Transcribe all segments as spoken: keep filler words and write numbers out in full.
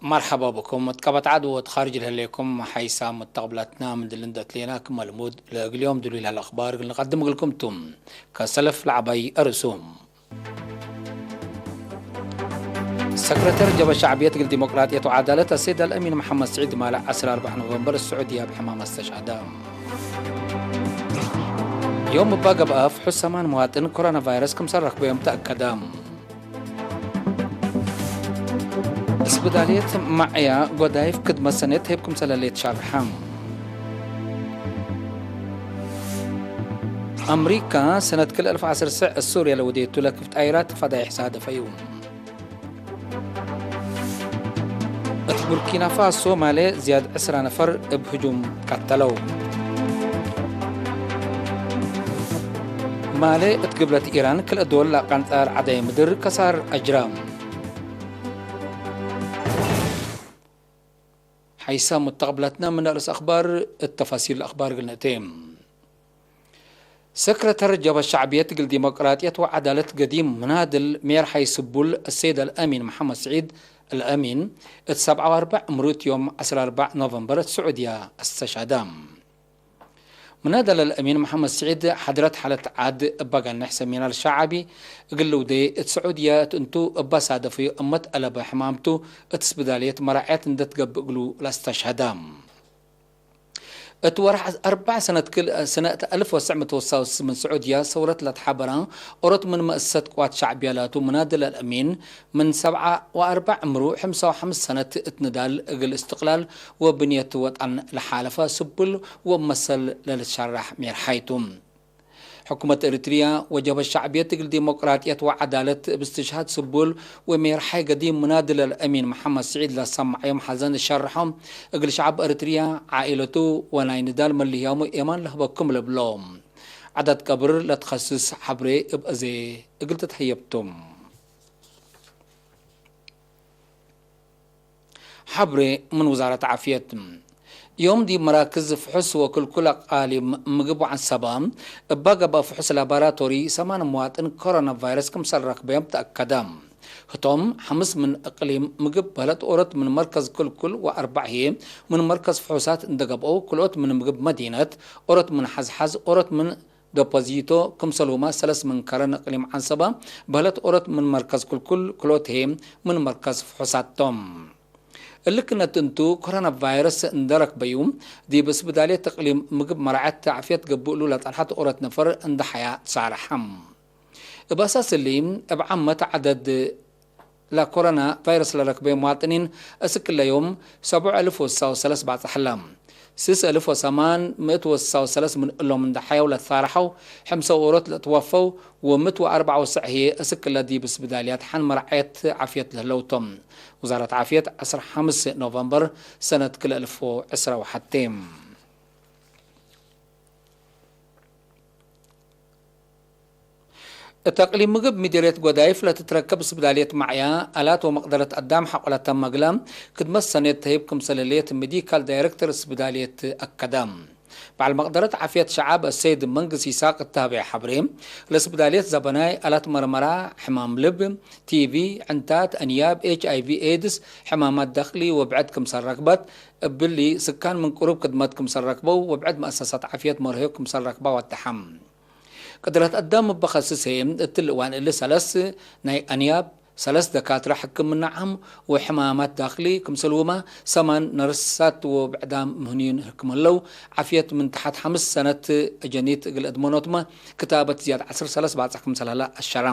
መርሐባ ብኩም። እት ቀበት ዐድ ወእት ካርጅ ለህሌኩም ሐይሳም ሙተቅብላትና ምን ድል እንዴ አትሌና፣ ክመ ልሙድ ለእግል ዮም ድሉይ ለህለ አክባር እግል ንቀድም እግልኩም ቱ። ከሰልፍ ለዐባይ አርእሱም። ሰክረተር ጀብሀት ሸዕብየት እግል ዲሞቅራጥየት ወዐዳለት አሰይድ አልአሚን መሐመድ ስዒድ ማለ ዐስር አርበዕ ኖቨምበር፣ ስዑድየ እብ ሕማም አስተሽሀደ። ዮም እባ ገብአ፣ ፍሑስ ሰማን መዋጥን ኮሮና ቫይረስ ክምሰል ረክበዮም ተአከደ። እስብዳልየት መዕያ ጎዳይፍ ክድመት ሰኔት ህይብ ክምሰል ህሌት ሻርሐ። አምሪካ ሰነት ክል አልፍ ዐስር ስዕ ሱርየ ለወዴቱ ለክፍ ጣይራት ፈዳይሕ ሳደፈዩ። እት ቡርኪና ፋሶ ማሌ ዝያድ ዕስራ ነፈር እብ ህጁም ቀተለው። ማሌ እት ግብለት ኢራን ክልኤ ዶል ለአቃንጻር ዐዳይ ምድር ከሳር አጅራ። ሐይሳም ሙተቅብላትና ምን አርእስ አክባር እት ተፋሲል አክባር እግል ንእቴ። ሰክረተር ጀብሀት ሸዕብየት እግል ዲሞቅራጥየት ወዐዳለት ገዲም ምናድል ሜርሓይ ስቡል አሰይድ አልአሚን መሐመድ ስዒድ አልአሚን፣ እት ሰብዓ ወአርበዕ እምሩ እት ዮም ዐስር አርበዕ ኖቨምበር እት ስዑድያ አስተሽሀደ። ምናድል አልአሚን መሐመድ ስዒድ ሐድረት ሐለት ዐድ እበ ገንሕ ሰሚናር ሸዓቢ እግል ልውዴ እት ስዑድያ እት እንቱ እበ ሳደፈዩ እመት አለበ ሕማምቱ እት እስብዳልየት መራዕየት እንዴ ትገብእ እግሉ ለአስተሽሀደ። እት ወርሕ አርበዕ ሰነት ክል-፣ ሰነት አልፍ ወትሰዕ ምእት ወትሳው ወስምንት ስዑድያ ሰውረት ለትሓበረ ኦሮት ምን መአሰሰት ቅዋት ሸዕብያ ላቱ ምናድል አልአሚን፣ ምን ሰብዓ ወአርበዕ ዕምሩ፣ ሕምሳ ወሐምስ ሰነት እት ንዳል እግል እስትቅላል ወብንየት ወጠን ለሓለፈ ስቡል ወመሰል ለልትሸራሕ ሜርሓይ ቱ። ሕኩመት ኤሪትርያ ወጀብሀት ሸዕብየት እግል ዲሞቅራጥየት ወዐዳለት እብ እስትሽሃድ ስቡል ወሜርሓይ ገዲም ምናድል አልአሚን መሐመድ ስዒድ ለሰመዐዮም ሐዘን ሸርሖም፣ እግል ሸዐብ ኤሪትርያ፣ ዓኢለቱ ወናይ ንዳል መልህያሙ ኤማን ለህበኩም ልብሎ። ዐዳት ቀብር ለትከስስ ሐብሬ እብ አዜ እግል ትትሀየብ ቱ። ሐብሬ ምን ውዛረት ዓፍየት። ዮም ዲብ መራክዝ ፍሑስ ወክልኩል አቃሊም ምግብ ወዐንሰበ እባ ገብአ ፍሑስ ላቦራቶሪ ሰማን መዋጥን ኮሮና ቫይረስ ክምሰል ረክበዮም ተአከደ። ህቶም፣ ሐምስ ምን እቅሊም ምግብ በህለት ኦሮት ምን መርከዝ ክልኩል ወአርበዕ ህዬ ምን መርከዝ ፍሑሳት እንደ ገብአው፣ ክልኦት ምን ምግብ መዲነት፣ ኦሮት ምን ሐዝሐዝ፣ ኦሮት ምን ዶፖዚቶ፣ ክምሰልሁመ ሰለስ ምን ከረን እቅሊም ዐንሰበ በህለት ኦሮት ምን መርከዝ ክልኩል፣ ክልኦት ህዬ ምን መርከዝ ፍሑሳት ቶም። እሊ ክነት እንቱ፣ ኮሮና ቫይረስ እንደ ረክበዩ፣ ዲብ እስብዳልየት እቅሊም ምግብ መራዐት ዓፍየት ገብእ እሉ ለጸንሐት ኦሮት ነፈር እንደ ሐያ ትሳረሐ። እብ አሳስ እሊ፣ እብ ዓመት ዐደድ ለኮሮና ቫይረስ ለረክበዩ መዋጥኒን እስክለ ዮም ሰብዑ አልፍ ወስሳ ወሰለስ ባጽሕ ለ። ስስ አልፍ ወሰማን ምእት ወስሳ ወሰለስ ምን እሎም እንደ ሐየው ለትሳረሐው፣ ሕምሰ ኦሮት ለትወፈው ወምእት ወአርበዕ ወሰዕ ህዬ እስክለ ዲብ እስብዳልያት ሐን መርዓየት ዓፍየት ለህለው ቶም። ውዛረት ዓፍየት ዐስር ሐምስ ኖቨምበር ሰነት ክልኤ አልፍ ወዕስራ ወሐቴ። እት አቅሊም ምግብ ምዲርየት ጎዳይፍ ለትትረከብ እስብዳልየት መዕያ፣ አላት ወመቅደረት አዳም ሐቆለ ተመግለ ክድመት ሰኔት ተህይብ ክምሰል ህሌት፣ ሚዲካል ዳይሬክተር እስብዳልየት አከደ። በዐል መቅደረት ዓፍየት ሸዓብ አሰይድ መንግስ ይሳቅ እት ሀበየ ሐብሬ፣ ለእስብዳልየት ዘበናይ፣ አላት መርመራ፣ ሕማም ልብ፣ ቲቪ፣ ዕንታት፣ አንያብ፣ ኤች አይ ቪ ኤድስ፣ ሕማማት ዳክሊ ወብዕድ ክምሰል ረክበት፣ እብሊ ስካን ምን ቅሩብ ክድመት ክምሰል ረክበው ወብዕድ መአሰሳት ዓፍየት መርህዮ ክምሰል ረክባ ወደሐ። ቅድረት አዳም እበ ከስስ ህዬ፣ እትሊ እዋን እሊ ሰለስ ናይ አንያብ፣ ሰለስ ደካትረ ሕክምና ዓም ወሕማማት ዳክሊ ክምሰልሁመ ሰማን ነርሳት ወብዕዳም ምህንዩን ህክም ህለው፣ ዓፍየት ምን ተሐት ሐምስ ሰነት አጀኒት እግል እድመኖትመ ክታበት ዝያድ ዐስር ሰለስ ባጽሕ ክምሰል ሀለ አሸረ።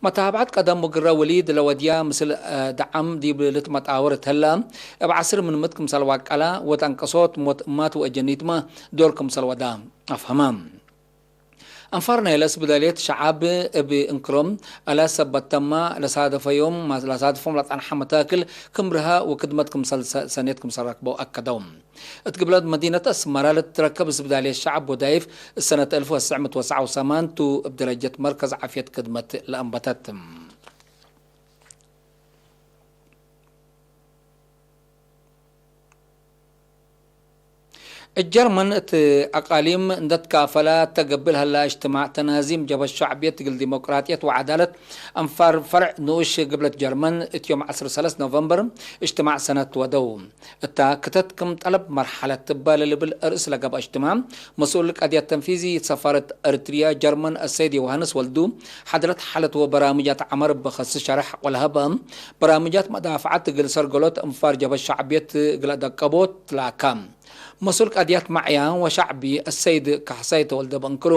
መታብዐት ቀደም ወግረ ወሊድ ለወድያ ምስል ደዓም ዲብ ልትመጣወር እት ህለ፣ እብ ዐስር ምን ምእት ክምሰል ዋቀላ ወተንቀሶት ሞት እማት ወአጀኒትመ ዶር ክምሰል ወዳ አፍሀመ። አንፋር ናይለ እስብዳልየት ሸዓብ እብ እንክሮም፣ አላት ሰበት ተማ ለሳደፈዮም፣ ለሳድፎም ለጸንሐ መታክል ክም ርሃ ወክድመት ክምሰል ሰኔት ክምሰል ረክበው አከደው። እት ግብለት መዲነት አስመረ ለትትረከብ እስብዳልየት ሸዐብ ወዳይፍ፣ እሰነት አልፍ ወትሰዕ ምእት ወሰብዓ ወሰማን ቱ እብ ደረጀት መርከዝ ዓፍየት ክድመት ለአንበተት። እት ጀርመን እት አቃሊም እንደ ትካፈላ እተ ገብእ ለሀላ እጅትማዕ ተናዚም ጀብሀት ሸዕብየት እግል ዲሞቅራጥየት ወዐዳለት አንፋር ፈርዕ ንኡሽ ግብለት ጀርመን እት ዮም ዐስር ሰለስ ኖቨምበር እጅትማዕ ሰነት ወደው። እታ ክተት ክም ጠለብ መርሐለት እበ ለልብል እርእስ ለገብአ እጅትማዕ፣ መስኡል ቀድየት ተንፊዚ ሰፋረት ኤሪትርያ ጀርመን አሰይድ ዮሃንስ ወልዱ፣ ሐድረት ሓለት ወበራምጃት ዐመር እበ ከስስ ሸረሕ ወለሀበ፣ በራምጃት መዳፍዐት እግል ሰርገሎት እንፋር ጀብሀት ሸዕብየት እግል አደቀቦት ትላካ። መስኡል ቀድየት መዕያ ወሸዕቢ አሰይድ ካሕሳይ ተወልደ በእንክሩ፣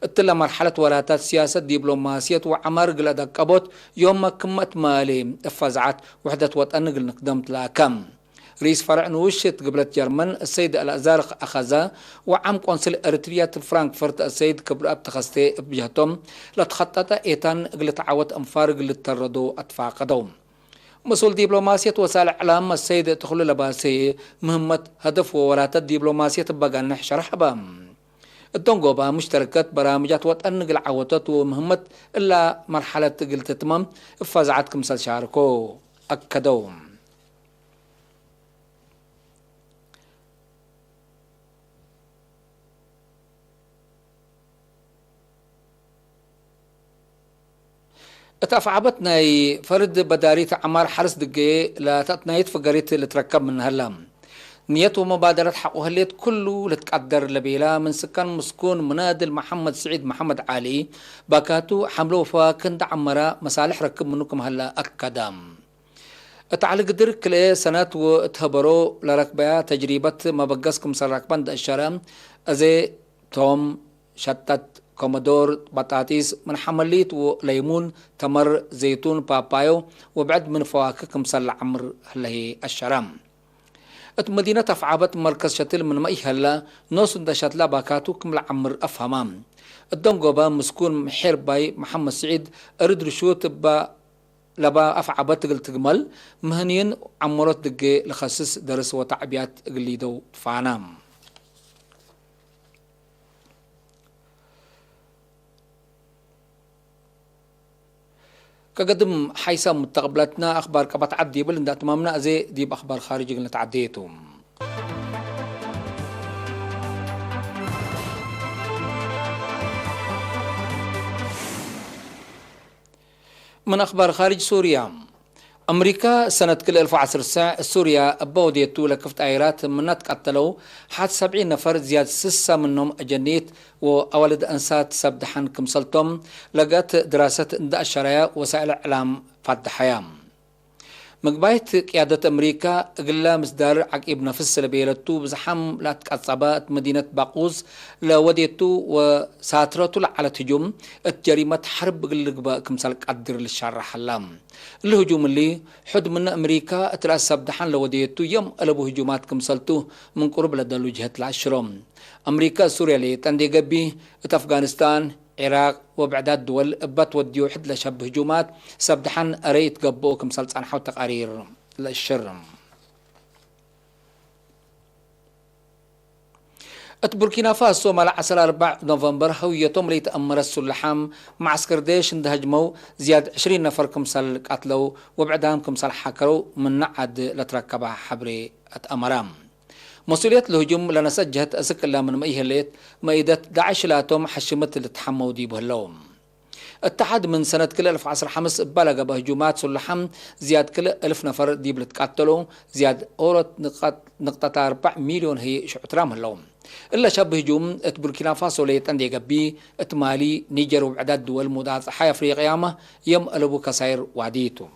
እትለ መርሐለት ወላታት ሲያሰት ዲብሎማስየት ወዐመር እግል አደቀቦት ዮመ ክመ እትማሌ እብ ፈዝዐት ውሕደት ወጠን እግል ንክደም ትላከ። ርኢስ ፈርዕ ንኡሽ እት ግብለት ጀርመን አሰይድ አልአዛር አኸዘ ወዓም ቆንስል ኤሪትርያ እት ፍራንክፈርት አሰይድ ክብረአብ ተኸስቴ እብ ጀህቶም፣ ለትኸጠጠ ኤታን እግል ልትዓወት አንፋር እግል ልተረዶ አትፋቀደው። መስኡል ዲብሎማስየት ወሳልሕ እዕላም አሰይድ ተኽሉ ለባሴ፣ ምህመት፣ ሀደፍ ወወላተት ዲብሎማስየት እበ ጋንሕ ሸርሐ በ። እት ደንጎባ ሙሽተረከት በራምጃት ወጠን እግል ዐወተት ወምህመት እላ መርሐለት እግል ትትመም እብ ፈዝዐት ክምሰል ሻርኮ አከደው። እት አፍዓበት ናይ ፈርድ በዳሪት ዐማር ሐርስ ድጌ ለተአትናይት ፍገሪት ልትረከብ ምን ሀላ። ንየት ወመባደረት ሐቆ ህሌት ኩሉ ልትቀደር ለቤላ ምን ስካን ምስኩን ምናድል መሐመድ ስዒድ መሐመድ ዓሊ፣ ባካቱ ሐምለ ወፈዋክህ እንደ ዐመራ መሳልሕ ረክብ ምኑ ክም ሀላ አከደ። እት ዐሊ ግድር ክልኤ ሰነት ወእት ሀበሮ ለረክበያ ተጅሪበት መበገስ ክምሰል ረክበ እንደ አሸረ፣ አዜ፣ ቶም፣ ሸጠት፣ ኮመዶር፣ በጣጢስ፣ ምን ሐመሊት ወለይሙን፣ ተመር፣ ዘይቱን፣ ፓፓዮ ወብዕድ ምን ፈዋክህ ክምሰል ለዐምር ህለ ህዬ አሸረ። እት መዲነት አፍዓበት መርከዝ ሸትል ምንመ ኢሀለ፣ ኖሱ እንደ ሸትለ ባካቱ ክም ለዐምር አፍሀመ። እት ደንጎበ ምስኩን ምሒር ባይ መሐመድ ስዒድ፣ እርድ ርሹት እበ ለበ አፍዓበት እግል ትግመል፣ ምህንይን ዐመሎት ድጌ ለከስስ ደርስ ወተዕብያት እግል ሊደው ትፋነ። ከገድም ሓይሳም ሙተቅብለትነ አክባር ቀበት ዐድ ዲብል እንደ አትማምነ፣ አዜ ዲብ አክባር ካርጅ እግል ነትዐዴ ቱ። ምን አክባር ካርጅ ሱርያ። አምሪካ ሰነት ክልኤ አልፍ ወዐስር ሰዕ ሱርያ እበ ወዴቱ ለክፍ ጣይራት ምነ ትቀተለው ሐት ሰብዒን ነፈር ዝያድ ስሰ ምኖም አጀኒት ወአዋልድ አንሳት ሰብ ደሐን ክምሰልቶም ለገአት ድራሰት እንደ አሸረያ ወሳእል እዕላም ፋደሐያ። ምግባይት ቅያደት አምሪካ እግለ ምስዳር ዐቂብ ነፍስ ለቤለቱ ብዝሓም ለአትቀጸበ እት መዲነት ባቁስ ለወዴቱ ወሳትረቱ ለዐለት ህጁም እት ጀሪመት ሐርብ እግል ልግበእ ክምሰል ቀድር ልሻረሕ ሀላ። እሊ ህጁም እሊ፣ ሕድ ምነ አምሪካ እት ለአሰብ ደሐን ለወዴቱ የም አለቡ ህጁማት ክምሰልቱ ምን ቅሩብ ለደሉ ጅህት ለአሽሮ። አምሪካ ሱርያ ሌጠ እንዴ ገብእ፣ እት አፍጋኒስታን፣ ዒራቅ ወብዕዳት ድወል እበ ትወድዮ ሕድ ለሸብህ ህጁማት ሰብ ደሐን አረይ እት ገብኦ ክምሰል ጸንሐው ተቃሪር ለእሽር። እት ቡርኪና ፋሶ፣ ማለ ዐስር አርበዕ ኖቨምበር፣ ህውየቶም ለኢተአመረት ሱላሓም መዐስከር ዴሽ እንደ ሀጅመው፣ ዝያድ ዕሽሪን ነፈር ክምሰል ቀትለው ወብዕዳም ክምሰል ሓከረው ምነ ዐድ ለትረከበ ሐብሬ አትአመረ። መስኡልየት ለህጁም ለነስአት ጀህት አስክ እላ ምንመ ኢህሌት፣ መኢደት ዳዕሽ ላቶም ሐሽመት ልትሐመው ዲቡ ህለው። እተ ሐድ ምን ሰነት ክልኤ አልፍ ወዐስር ሐምስ እባ ለገብአ ህጁማት ሱላሓም ዝያድ ክልኤ እልፍ ነፈር ዲብ ልትቃተሎ፣ ዝያድ ኦሮት ንቀጥ-፣ ንቅጠት አርበዕ ሚልዮን ህይ ሽዑትራም ህለው። እለ ሸብ ህጁም እት ቡርኪና ፋሶ ሌጠ እንዴ ገብእ፣ እት ማሊ፣ ኒጀር ወብዕዳት ድወል ሙዳጸሓይ አፍሪቅያመ የም አለቡ ከሳይር ዋዲ ቱ።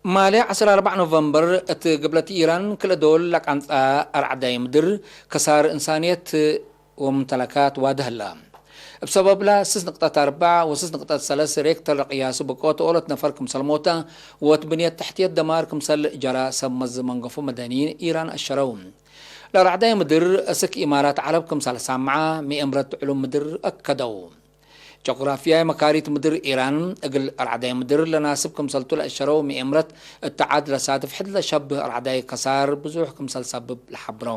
ማሌ ዐስር አርበዕ ኖቨምበር፣ እት ግብለት ኢራን ክልኤ ዶል ለቀንጸ አርዐዳይ ምድር፣ ከሳር እንሳንየት ወሙምተለካት ዋዲ ሀለ። እብ ሰበብላ፣ ስስ ንቅጠት አርበዕ ወስስ ንቅጠት ሰለስ ሬክተር ለቅያሱ ብቆት ኦለት ነፈር ክምሰል ሞተ፣ ወእት ብንየት ተሕትየት ደማር ክምሰል ጀረ ሰብ መዝ መንገፎ መደንይን ኢራን አሸረው። ለአርዐዳይ ምድር፣ አስክ ኢማራት ዐረብ ክምሰል ሳምዐ፣ ሚእምረት ዕሉም ምድር አከደው። ጀግራፍያይ መካሪት ምድር ኢራን፣ እግል አርዐዳይ ምድር ለናስብ ክምሰልቱ ለአሸረው ሚእምረት፣ እተ ዐድ ለሳድፍ ሕድ ለሸብህ አርዐዳይ ከሳር ብዙሕ ክምሰል ሰብብ ለሐብሮ።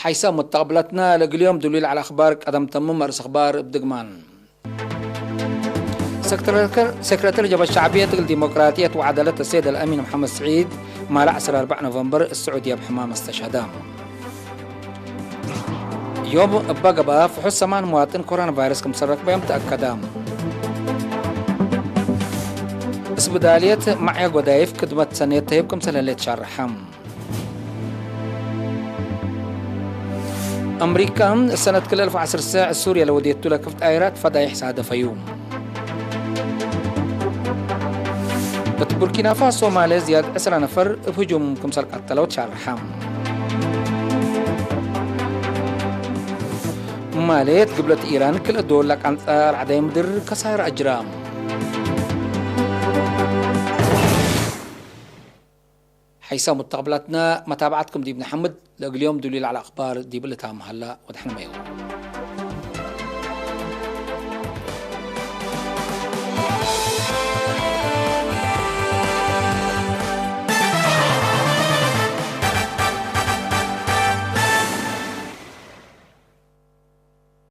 ሐይሰ ሙተቅብለትነ ለእግል ዮም ድሉል ዐለ አክባር ቀደም ተምም አርእስ አክባር እብ ድግማን። ሰክረተር፣ ሰክረተር ጀብሀት ሸዕብየት እግል ዲሞቅራጥየት ወዐደለት አሰይድ አልአሚን መሐመድ ስዒድ ማለ ዐስር አርበዕ ኖቨምበር እብ ስዑድየ እብ ሕማም አስተሽሀደ። ዮም እበ ገብአ ፍሑስ ሰማን መዋጥን ኮሮና ቫይረስ ክምሰል ረክበዮም ተአከደ። እስብዳልየት መዕየ ጎዳይፍ ክድመት ሰኔት ተህብ ክምሰል ህሌት ሻርሐ። አምሪካ፣ ሰነት ክል አልፍ ወዐስር ሰዕ ሱርየ ለወዴቱ ለክፍ ጣይራት ፈዳይሕ ሳደፈዩ። እት ቡርኪና ፋሶ ማለ ዝያድ ዕስራ ነፈር እብ ህጁም ክምሰል ቀተለው ተሻርሐ። ማሌት፣ ግብለት ኢራን ክልኤ ዶል ለቀንጸ ረዕዳይ ምድር ከሳይር አጅራ። ሐይሰ ሙተቅብላትና መታብዐትኩም ዲብ ነሐምድ፣ ለእግል ዮም ዱሊል ዐለ አክባር ዲብ ልታም ሀላ ወደሐንመዩ።